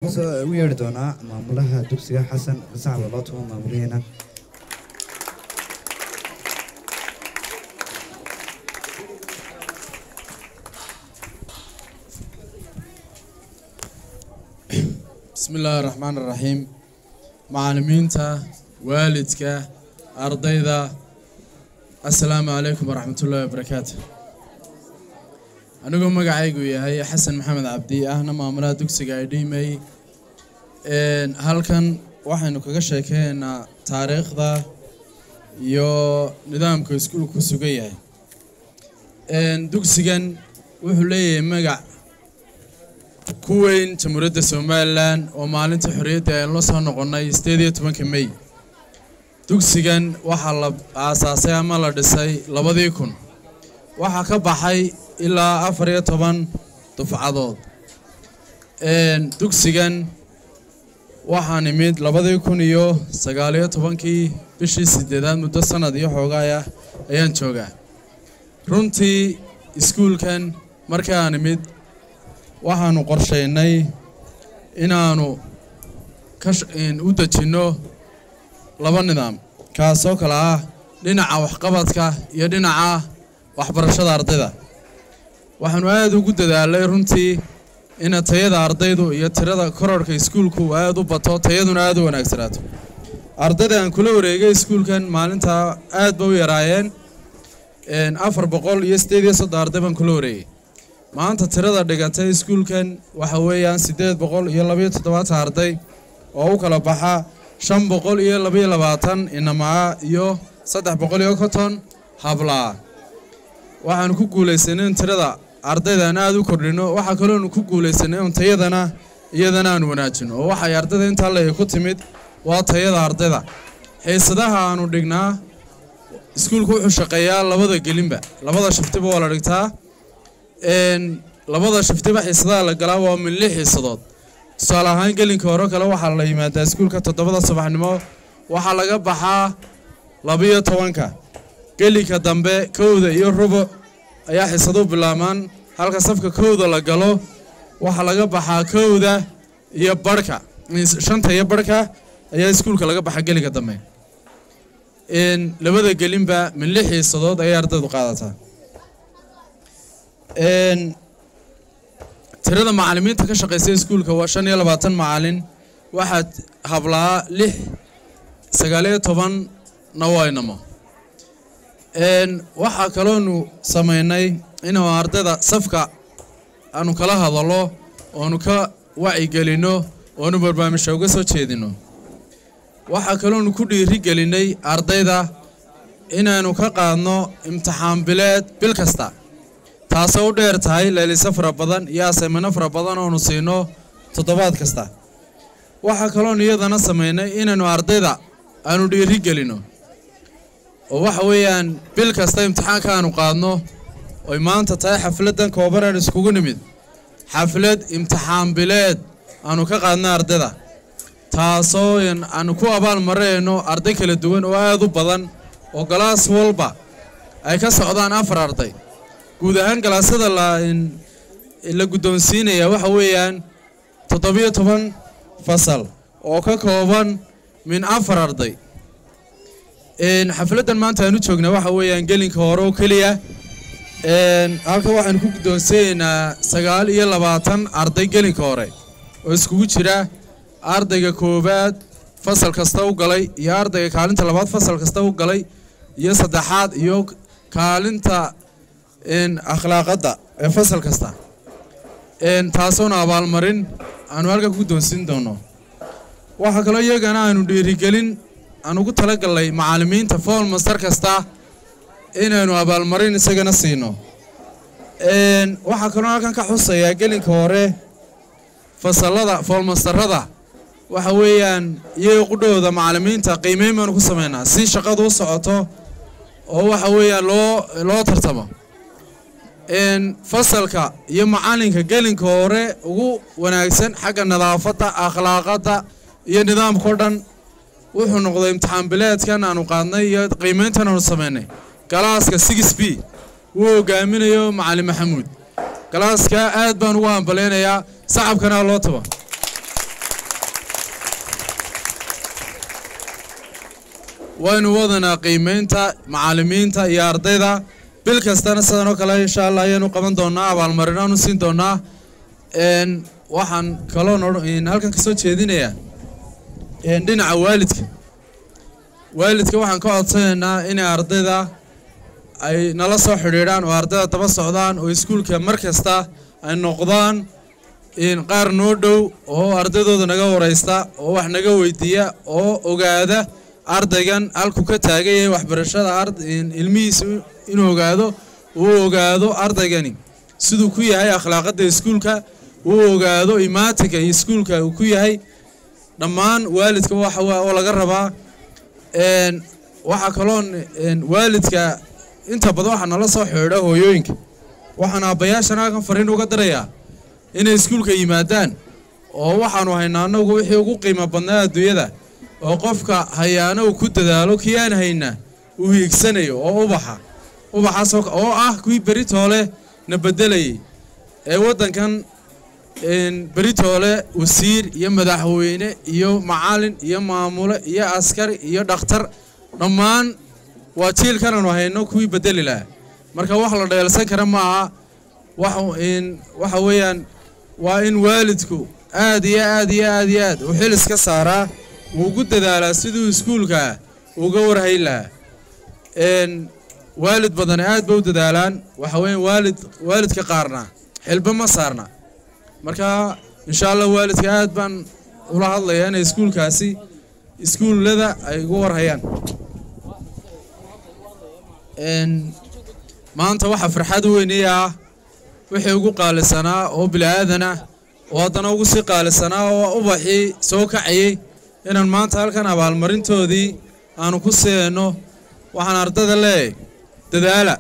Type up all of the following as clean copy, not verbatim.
Ugu yeeri doonaa maamulaha dugsiga Xasan Sacba loo tumo maamulaheena. Bismi illaahi raxmaan raxiim. Macallimiinta, waalidka, ardayda, assalaamu calaykum waraxmatullaahi wabarakaatu. Anigoo magacaygu yahay Xasan Maxamed Cabdi, ahna maamulaha dugsiga Idhimey, halkan waxaynu kaga sheekeynaynaa taariikhda iyo nidaamka iskuulku ku sugan yahay. Dugsigan wuxuu leeyahay magac ku weyn Jamhuuriyadda Somalilan oo maalinta xorriyadda aynu la soo noqonnay 18-ka May. Dugsigan waxaa la aasaasay ama la dhisay 2000, waxaa ka baxay ilaa 14 dufcadood. Dugsigan waxaan imid 2019-kii bishii sideedaad, muddo sanad iyo xoogaay ah ayaan joogaa. Runtii iskuulkan markaan imid waxaanu qorshaynay inaanu u dejinno laba nidaam, kaasoo kale ah dhinaca waxqabadka iyo dhinaca waxbarashada ardayda. Waxaanu aada ugu dadaalay runtii ina tayada ardaydu iyo tirada kororhka iskuulku aada u bato, tayaduna aada u wanaagsanaato. Ardayda aan kula wareegay iskuulkan maalintaa aad ba u yaraayeen, 438 arday baan kula wareegay. Maanta tirada dhigatay iskuulkan waxa weeyaan 872 arday oo u kala baxa 522 inamaa iyo 350 hablaa. Waxaanu ku guulaysanay in tirada ardayda aan aada u kordhino, waxaa kaloonu ku guulaysanay in tayadana iyadana aan wanaajino, oo waxay ardayda intaa leey ku timid waa tayada ardayda. Xiisadaha aanu dhignaa, iskuulku wuxuu shaqeeyaa labada gelinba, labada shiftiba waa la dhigtaa. Labada shiftiba xiisadaha la galaa waa min 6 xiisadood. Tusaale ahaan, gelinka hore kale waxaa la yimaadaa iskuulka 7da subaxnimo, waxaa laga baxaa 12-ka. Gelinka dambe 1:15 ayaa xiisaduhu bilaabmaan, halka safka 1da la galo, waxaa laga baxaa 1:30, 5:30 ayaa iskuulka laga baxaa gelinka dambe. Labada gelinba min 6 xiisadood ayay ardaydu qaadataa. Tirada macallimiinta ka shaqeysa iskuulka waa 25 macallin, waxaa hablaa 6, 19-na waa inamo. Waxaa kaloonu sameynay inuu ardayda safka aanu kala hadallo, oonu ka wacyigelinno, oonu barnaamijka uga soo jeedino. Waxaa kaloonu ku dhiiri gelinay ardayda inaanu ka qaadno imtixaan bileed bil kasta, taasoo u dheer tahay leeliso fara badan iyo asaymano fara badan oonu siino toddobaad kasta. Waxaa kaloonu iyadana sameynay inaanu ardayda aanu dhiiri gelino, oo waxa weeyaan bil kasta imtixaanka aanu qaadno, oy maanta tahay xafladdan kooban aan iskugu nimid, xaflad imtixaan bileed aanu ka qaadno ardayda, taasoo aanu ku abaal marinayno arday kala duwan oo aada u badan, oo galaas walba ay ka socdaan 4 arday. Guud ahaan galaasyada la guddoonsiinaya waxa weeyaan 17 fasal oo ka kooban min 4 arday. Xafladdan maanta aan u joognaa waxa weeyaan gelinka hore oo keliya. Halkan waxaanu ku guddoonsiinaynaa 29 arday gelinka hore, oo iskugu jira ardayga koowaad fasal kasta u galay iyo ardayga kaalinta labaad fasal kasta u galay iyo saddexaad iyo kaalinta akhlaaqadda ee fasal kasta, taasoona abaalmarin aanu halkan ku guddoonsiin doono. Waxaa kaloo iyagana aanu dhiirigelin aan ugu talagalnay macallimiinta fool master kasta inaanu abaalmarin isagana siino. Waxaa kaloo halkan ka xusayaa gelinka hore fasalada foolmastarada waxa weeyaan iyaga qudhooda macallimiinta qiimeyn baanu ku sameynaa si shaqadu u socoto, oo waxa weeyaan loo tartamo fasalka iyo macalinka gelinka hore ugu wanaagsan xagga nadaafadda, akhlaaqadda iyo nidaamka o dhan. Wuxuu noqday imtixaan bileedkan aanu qaadnay iyo qiimeyntan aanu sameynay galaaska 6 B wuu hogaaminayo macalin Maxamuud. Galaaska aad baan ugu hambaleynayaa, sacabkana loo tuba. Waynu wadanaa qiimeynta macallimiinta iyo ardayda bil kastana sidan oo kale insha Allah ayaanu qaban doonaa, abaalmarin aanu siin doonaa. Waxaan kaloo halkan kasoo jeedinayaa dhinaca waalidka. Waalidka waxaan ka codsanaynaa inay ardayda ay nala soo xidhiidhaan oo ardayda daba socdaan oo iskuulka mar kasta ay noqdaan qaar noo dhow oo ardaydooda naga wareysta oo wax naga weydiiya oo ogaada ardaygan halku ka taagan yahay waxbarashada, ilmihiisa inuu ogaado, uu ogaado ardaygani siduu ku yahay akhlaaqada iskuulka, uu ogaado imaatinka iskuulka uu ku yahay. Dhammaan waalidka waxa oo laga rabaa. Waxaa kaloon waalidka inta badan waxaa nala soo xidhiidha hooyooyinka. Waxaan aabbayaashana halkan fariin uga darayaa inay iskuulka yimaadaan, oo waxaanu haynaa annagu wixii ugu qiimo badnaa adduunyada oo qofka hayaana uu ku dadaalo, kii aan haynaa uu hiigsanayo oo ubaxa ubaxaas oo ah kuwii beritoole na bedelayay ee waddankan beritoole wasiir iyo madaxweyne iyo macallin iyo maamule iyo askari iyo dhakhtar, dhammaan waa jiilkan aanu hayno kuwii bedeli lahaa. Marka wax la dheelsan kara ma aha. Waxa weeyaan waa in waalidku aad iyo aad iyo aad iyo aad uu xil iska saaraa, uu ugu dadaalaa siduu iskuulka uga warhayn lahaa. Waalid badan aad bay u dadaalaan, waxa weeyaan waalidka qaarna xilba ma saarna. Marka insha Allah waalidka aad baan ula hadlayaa inay iskuulkaasi iskuullada ay ugu warhayaan. Maanta waxaa farxad weyn ii ah wixii ugu qaalisanaa oo bili-aadan ah oo haddana ugu sii qaalisanaa oo ubaxii soo kacayay inaan maanta halkan abaalmarintoodii aanu ku siiyno. Waxaan ardayda leeyahay dadaala,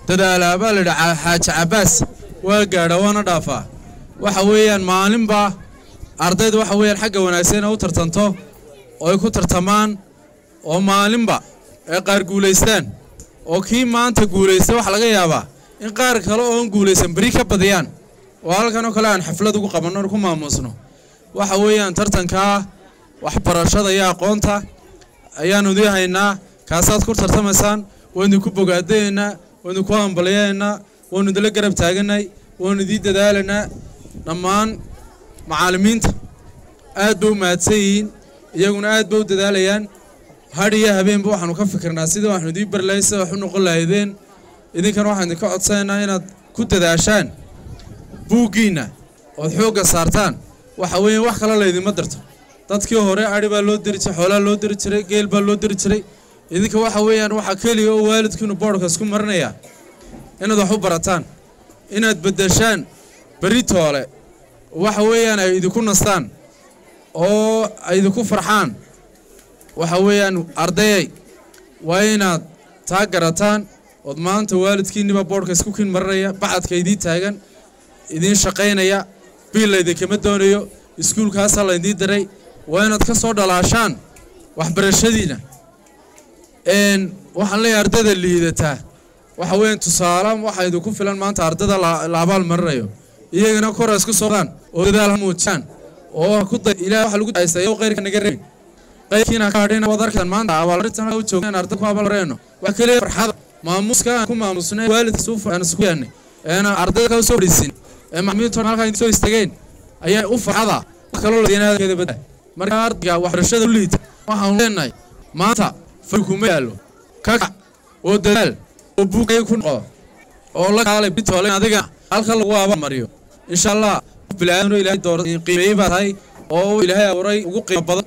dadaala baa la yidhi. Xaaji Cabaas waa gaadha waana dhaafaa. Waxa weeyaan maalinba ardayda waxa weeyaan xagga wanaagsan inay u tartanto oo ay ku tartamaan oo maalinba ay qaar guulaystaan, oo kii maanta guulaystay waxa laga yaabaa in qaar kale oon guulaysan beri ka badiyaan, oo halkan oo kale aan xaflad ugu qabanno oo ku maamuusno. Waxa weeyaan tartankaa waxbarashada iyo aqoonta ayaanu idii haynaa, kaasaad ku tartamaysaan. Waynu idinku bogaadaynaa, waynu ku hambalyaynaa, waynu idinla garab taaganay, waynu idii dadaalaynaa. Dhammaan macallimiinta aad bay u mahadsan yihiin, iyaguna aad bay u dadaalayaan. Hadh iyo habeenba waxaanu ka fikirnaa sidii waxaanu idii bari lahayd, sida wax u noqon lahaydeen. Idinkana waxaan idinka codsanaynaa inaad ku dadaashaan buuggiinna ood xoogga saartaan. Waxa weeye wax kale laydinma dirto. Dadkii hore adhi baa loo diri jiray, xoolaa loo diri jiray, geel baa loo diri jiray. Idinka waxa weeyaan waxaa keliya oo waalidkiinu boodhka isku marinaya inaad wax u barataan, inaad beddeshaan berri toole, waxa weeyaan ay idinku nastaan oo ay idinku farxaan. Waxa weeyaan ardayay waa inaad taa garataan ood maanta waalidkiinniba boodhka isku kin marinaya, bacadka idiin taagan, idiin shaqaynaya, biil laydinkama doonayo, iskuulkaasaa laydiin diray. Waa inaad ka soo dhalaashaan waxbarashadiina. Waxaan leeyahay ardayda liidataa waxa weeyaan tusaale waxaa idinku filan maanta ardayda la abaal marinayo, iyagana kor isku soo qaan oo dadaal ha muujiyaan oo ku day Ilaah waxa lagu haystay oo khayrka naga reebin qayrkiina ka hadhina. Wad arkaan maanta abaalmarintan u joogeen arday ku abaalmarino waa kaliya farxada maamuuska aan ku maamusnay waalidka suu aan isku yaanay eena ardayda ka soo fadhiisin ee macallimiintu halkan soo istaageen ayaa u farxada wax kaloo la diinadeeda bada. Marka ardayga waxbarashada u liita waxaan leenahay maanta fadhi kuma yaallo, ka kac oo dadaal oo buugay ku noqo oo la kaalay bitoole adiga halka lagu abaalmariyo insha Allah. Bilaadan Ilaahay door qiimeeyay baa tahay oo Ilaahay abuuray ugu qiimo badan.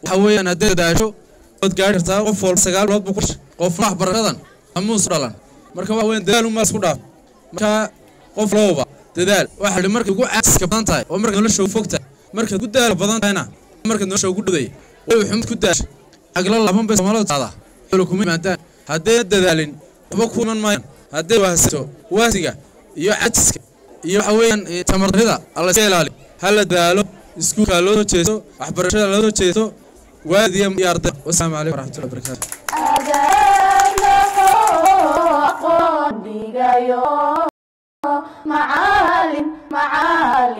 Waxa weeyaan haddaad dadaasho waad gaari kartaa. Qof walba 9 bilood buu ku dhashay, qof waxbarashadan amuus dhalan. Marka waxa weeyaan dadaal uma isku dhaaf. Marka qof looba dadaal waxa la markay ugu caaska badan tahay oo marka nolosha ugu fog tahay, markaad ku daal badan tahayna marka nolosha ugu dhowday way xumad ku daash agla laban bay Soomaalidu taada xoolo kuma yimaadaan. Hadday dadaalin waxba ku iman maayaan. Hadday wahsato wahsiga iyo cajiska iyo waxa weeyaan tamar darrida alla iska ilaali. Ha la dadaalo, iskuulka loo soo jeesto, waxbarashada loo soo jeesto, waalid iyo arday. Wasalaamu calaykum waraxmatullahi wabarakaatu. Aqoon dhigayo macalin macalin.